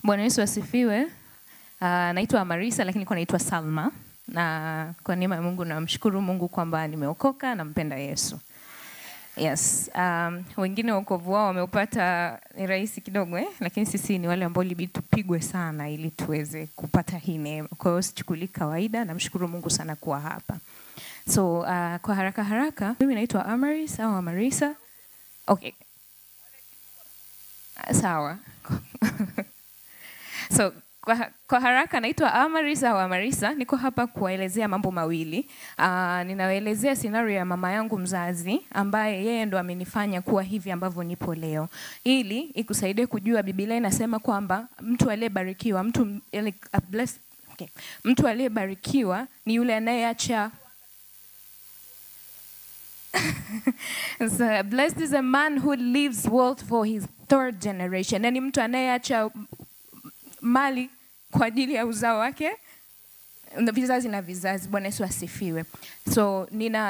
Bwana Yesu asifiwe. Naitwa Marisa lakini kwa naitwa Salma, na kwa neema ya Mungu namshukuru Mungu kwamba nimeokoka, nampenda Yesu. Yes, wengine wokovu wao wameupata ni rahisi kidogo lakini sisi ni wale ambao ilibidi tupigwe sana ili tuweze kupata hii neema. Kwa hiyo sichukulii kawaida, namshukuru Mungu sana kuwa hapa. So kwa haraka haraka, mimi naitwa Amaris au Amarisa. Okay. Sawa. So kwa haraka naitwa Amaris au Amarisa, niko hapa kuwaelezea mambo mawili. Ninawaelezea scenario ya mama yangu mzazi ambaye yeye ndo amenifanya kuwa hivi ambavyo nipo leo. Ili ikusaidie kujua Biblia inasema kwamba mtu aliyebarikiwa, mtu aliyebarikiwa ni yule anayeacha. So, blessed is a man who leaves wealth for his third generation. Yani mtu anayeacha mali kwa ajili ya uzao wake, vizazi na vizazi. Bwana Yesu asifiwe. So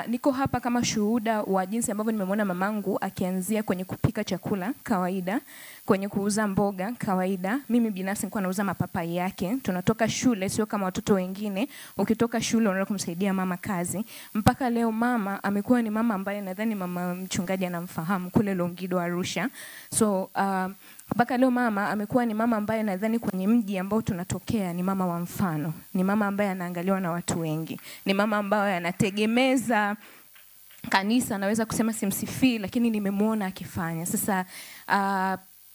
niko hapa kama shuhuda wa jinsi ambavyo nimemwona mamangu akianzia kwenye kupika chakula kawaida, kwenye kuuza mboga kawaida. Mimi binafsi nilikuwa nauza mapapai yake. Tunatoka shule, sio kama watoto wengine, ukitoka shule unaenda kumsaidia mama kazi. Mpaka leo mama amekuwa ni mama ambaye nadhani mama mchungaji anamfahamu kule Longido Arusha. So mpaka leo mama amekuwa ni mama ambaye nadhani kwenye mji ambao tunatokea ni mama wa mfano. Ni mama ambaye anaangaliwa na watu wengi. Ni mama ambaye anategemeza kanisa, naweza kusema simsifii lakini nimemuona akifanya. Sasa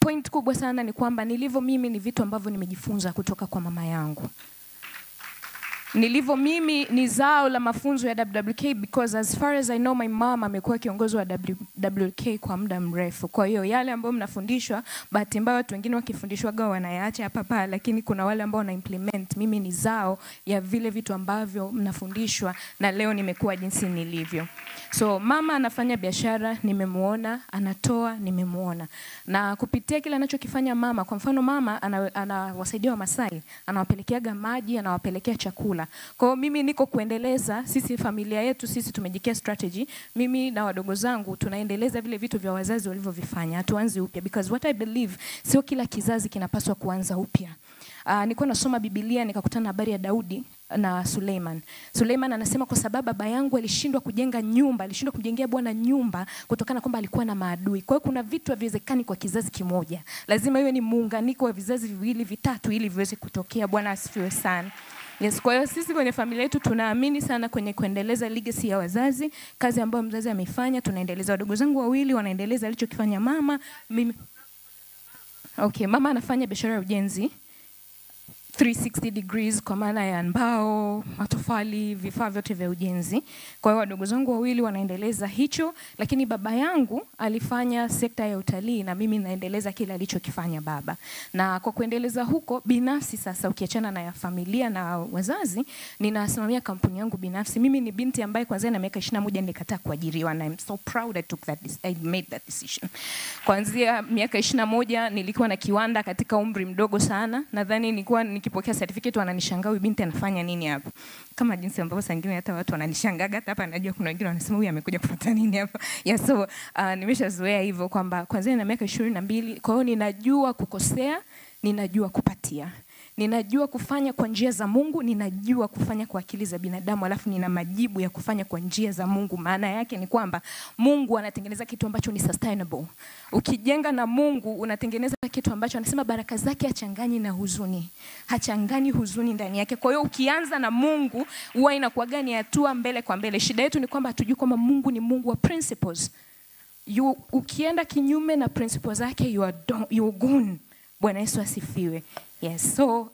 point kubwa sana ni kwamba nilivyo mimi ni vitu ambavyo nimejifunza kutoka kwa mama yangu. Nilivyo mimi ni zao la mafunzo ya WWK, because as far as I know my mom amekuwa kiongozi wa WWK kwa muda mrefu. Kwa hiyo yale ambayo mnafundishwa, bahati mbaya watu wengine wakifundishwa wanayaacha hapa pale, lakini kuna wale ambao wana implement. Mimi ni zao ya vile vitu ambavyo mnafundishwa na leo nimekuwa jinsi nilivyo. So mama anafanya biashara, nimemuona, anatoa, nimemuona. Na kupitia kile anachokifanya mama, kwa mfano mama anawasaidia Wamasai, anawapelekeaga maji, anawapelekea chakula. Kwa hiyo mimi niko kuendeleza, sisi familia yetu sisi tumejikia strategy, mimi na wadogo zangu tunaendeleza vile vitu vya wazazi walivyovifanya, hatuanzi upya, because what I believe, sio kila kizazi kinapaswa kuanza upya. Nilikuwa nasoma Biblia nikakutana habari ya Daudi na Suleiman. Suleiman anasema kwa sababu baba yangu alishindwa kujenga nyumba, alishindwa kumjengea Bwana nyumba kutokana kwamba alikuwa na maadui. Kwa hiyo kuna vitu haviwezekani kwa kizazi kimoja. Lazima iwe ni muunganiko wa vizazi viwili vitatu ili viweze kutokea. Bwana asifiwe sana. Yes, kwa hiyo sisi kwenye familia yetu tunaamini sana kwenye kuendeleza legacy ya wazazi, kazi ambayo mzazi ameifanya tunaendeleza. Wadogo zangu wawili wanaendeleza alichokifanya mama, mimi. Okay, mama anafanya biashara ya ujenzi 360 degrees kwa maana ya mbao, matofali, vifaa vyote vya ujenzi. Kwa hiyo wadogo zangu wawili wanaendeleza hicho, lakini baba yangu alifanya sekta ya utalii na mimi naendeleza kile alichokifanya baba. Na kwa kuendeleza huko binafsi sasa, ukiachana na ya familia na wazazi, ninasimamia kampuni yangu binafsi. Mimi ni binti ambaye kuanzia na miaka 21 nilikataa kuajiriwa, and I'm so proud I made that decision. Kuanzia miaka 21 nilikuwa na kiwanda katika umri mdogo sana. Nadhani nilikuwa nikipokea certificate wananishangaa huyu binti anafanya nini hapa. Kama jinsi ambavyo saa nyingine hata watu wananishangaga hata hapa, najua kuna wengine wanasema huyu amekuja kufuata nini hapa. Yeah, so nimeshazoea hivyo kwamba kuanzia na miaka 22, kwa hiyo ninajua kukosea, ninajua kupatia. Ninajua kufanya kwa njia za Mungu, ninajua kufanya kwa akili za binadamu, alafu nina majibu ya kufanya kwa njia za Mungu. Maana yake ni kwamba Mungu anatengeneza kitu ambacho ni sustainable. Ukijenga na Mungu unatengeneza kitu ambacho anasema baraka zake hachanganyi na huzuni. Hachanganyi huzuni ndani yake. Kwa hiyo ukianza na Mungu huwa inakuwa gani hatua mbele kwa mbele. Shida yetu ni kwamba hatujui kwamba Mungu ni Mungu wa principles. Ukienda kinyume na principles zake you are gone. Bwana Yesu asifiwe. Yes, so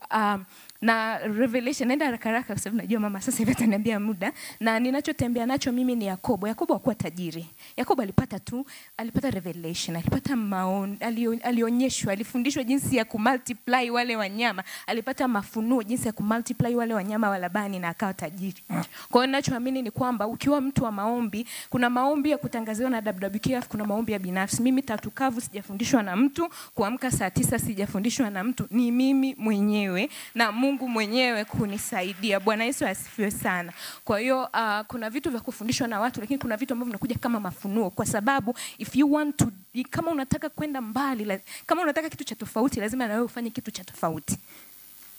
na revelation, naenda haraka haraka kwa sababu najua mama sasa hivi ataniambia muda. Na ninachotembea nacho mimi ni Yakobo. Yakobo hakuwa tajiri. Yakobo alipata tu, alipata revelation, alipata maono, alionyeshwa, alifundishwa jinsi ya kumultiply wale wanyama, alipata mafunuo jinsi ya kumultiply wale wanyama wa Labani na akawa tajiri. Kwa hiyo ninachoamini ni kwamba ukiwa mtu wa maombi, kuna maombi ya kutangaziwa na WWK, kuna maombi ya binafsi. Mimi tatu kavu sijafundishwa na mtu, kuamka saa 9 sijafundishwa na mtu, ni mimi. mimi mwenyewe na Mungu mwenyewe kunisaidia. Bwana Yesu asifiwe sana. Kwa hiyo kuna vitu vya kufundishwa na watu, lakini kuna vitu ambavyo vinakuja kama mafunuo, kwa sababu if you want to, kama unataka kwenda mbali, kama unataka kitu cha tofauti, lazima na wewe ufanye kitu cha tofauti.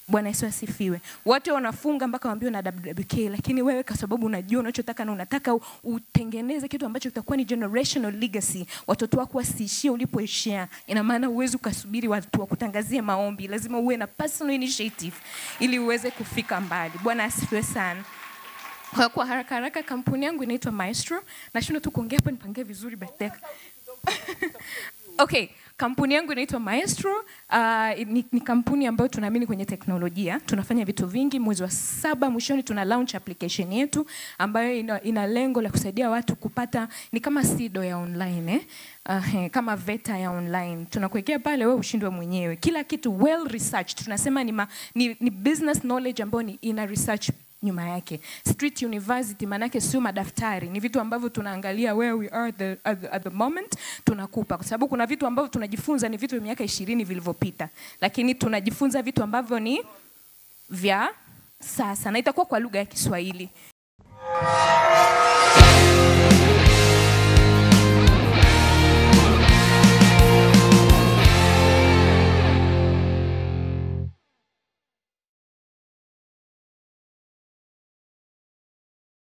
Bwana Yesu asifiwe. Watu wanafunga mpaka waambiwe na WWK, lakini wewe kwa sababu unajua unachotaka na unataka utengeneze kitu ambacho kitakuwa ni generational legacy, watoto wako wasiishie ulipoishia. Ina maana huwezi ukasubiri watu wakutangazie maombi, lazima uwe na personal initiative ili uweze kufika mbali. Bwana asifiwe sana. Kwa haraka haraka, kampuni yangu inaitwa Maestro. Nashindwa tu kuongea hapa, nipangie vizuri, but okay, kampuni yangu inaitwa Maestro. Ni kampuni ambayo tunaamini kwenye teknolojia. Tunafanya vitu vingi. Mwezi wa 7 mwishoni tuna launch application yetu ambayo ina lengo la kusaidia watu kupata, ni kama SIDO ya online, eh? Kama VETA ya online. Tunakuwekea pale wewe ushindwe mwenyewe. Kila kitu well researched. Tunasema ni business knowledge ambayo ina research nyuma yake. Street University maanake sio madaftari, ni vitu ambavyo tunaangalia where we are at the moment, tunakupa. Kwa sababu kuna vitu ambavyo tunajifunza ni vitu vya miaka 20 vilivyopita, lakini tunajifunza vitu ambavyo ni vya sasa na itakuwa kwa lugha ya Kiswahili.